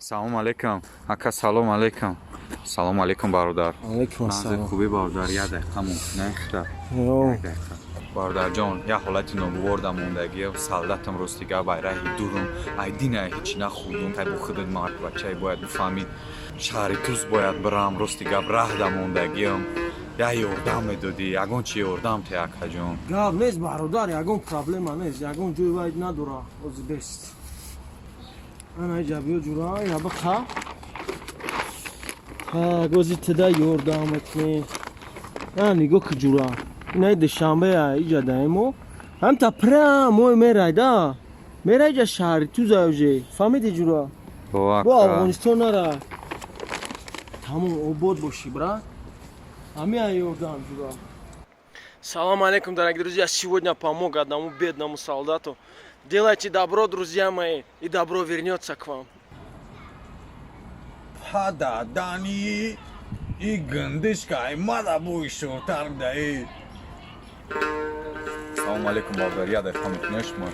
салом алейкум. Ака, салом алейкум. Салом алейкум, бародар. алейкум ассалом. Хубӣ, бародар? Як дақиқа мумкина? Йо. Як дақиқа. Бародарҷон, як ҳолати нобувор мондагӣ, солдатам ростига байраҳи дурум, айдина ҳичи нахӯрдум, тай бо худат мард бачаи бояд фаҳмид, шаҳри Туз бояд бирам, ростига раҳда мондагиам. Я ёрдам медодӣ, ягон чи ёрдам те акаҷон. Гап нест бародар, ягон проблема нест, ягон ҷои вайд надора, ози бест. Ана ҷа биё ҷура, я бақа. Ха, гози теда ёрдам метне. Я нигоҳ ки ҷура. Ина душанбе иҷа даимо. Ҳамта прям мой мерай да. Мерай ҷа шаҳри Туза ӯже. Фаҳмиди ҷура? Бо Афғонистон нара. Тамом обод боши, брат. Ҳамин ёрдам ҷура. Салом алейкум, дорогие друзья. Сегодня помог одному бедному солдату. Делайте добро, друзья мои, и добро вернется к вам. Ҳада дани и гиндишкай мада бӯи шӯртар даи. Салом алейкум, бародар. Як дақиқа мекунед шумо?